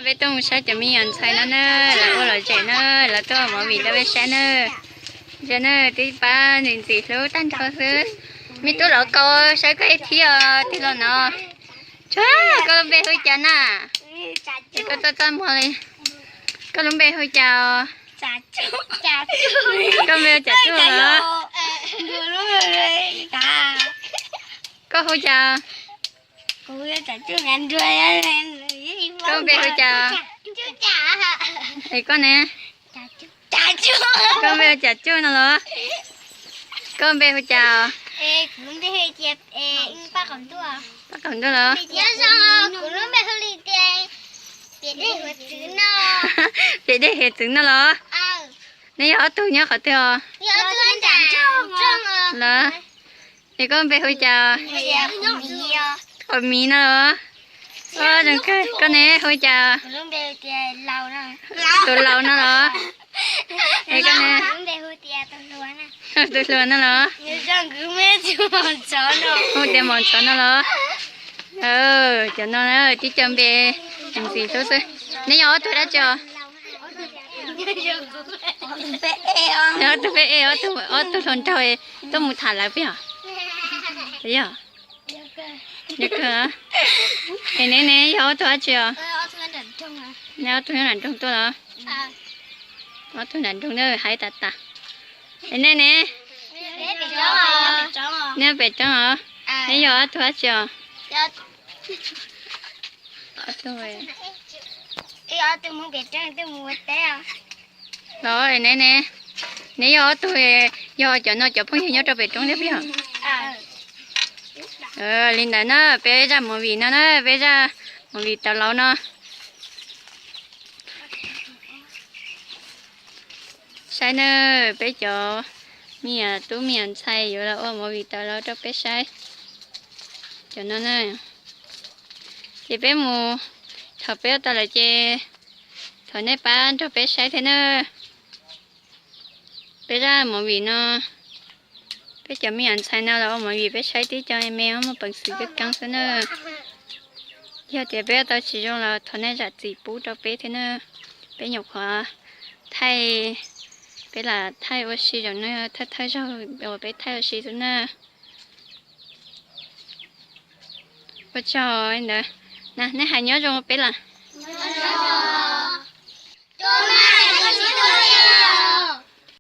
Peb tuaj mus saib cov me nyuam ntxhais no na, lawv ua lom zem na, lawv tuaj movie rau peb saib na. Ntsia na, twb pab ntxim ntxim hlub tag nrho xwb. Me tub lauv kau, saib koj ib thib os, tig los no. Tsuag, koj lub npe hu cas na? Koj txaj txaj muag li. Koj lub npe hu cas os? Koj npe hu Tsam Tsuj los? Koj hu cas? Koj npe hu cas? Es koj ne? Koj npe hu Tsam Tsuj no los? Koj npe hu cas? Paj Qaum Ntuj los? Piam dej hiav txwv no los? Neb yog ob tug nyob qhov twg os? Los, es koj npe hu cas? Qhov miv no los? Koj ne hu cas? Tus laus no los? Es koj ne? Tus hluas no los? Hu tias Maum Ntxhov no los? Cov no tib co npe ntxim hlub xwb. Neb yog ob tug dab tsi os? Ob tug peb e, ob tug hluas nraug tuaj mus tham lawv peb os. Yog. Es neb ne yog ob tug dab tsi os? Neb ob tug nyob nram nroog tuaj los? Ob tug nram nroog na, hais tas tas. Es nej ne? Neb pem roob os? Neb yog ob tug dab tsi os? Los, neb ne? Neb yog ob tug, yog cov no cov phooj ywg nyob rau pem roob thiab peb os? Li ntawd na, peb zaj movie no na, peb zaj movie tau laus no. Saib na, peb cov me nyuam tub me nyuam ntxhais yuav los ua movie tau laus rau peb saib. Cov no na, ces peb mus, thaum peb ua tau lawm ces thov nej pab nrog peb saib thiab na. Peb zaj movie no, peb cov me nyuam ntxhais no los ua movie peb saib, tib co me muaj peev xwm keeb keeb xwb na. Yog tias peb ua tau tsis zoo los thov nej zam txim pub rau peb thiab na. Peb nyuam qhuav thaij, peb lam thaij ua si zaum no, thaij thawj zaug uas peb thaij ua si xwb na. Ua tsaug ntawd, nej hais nyob zoo peb lawm.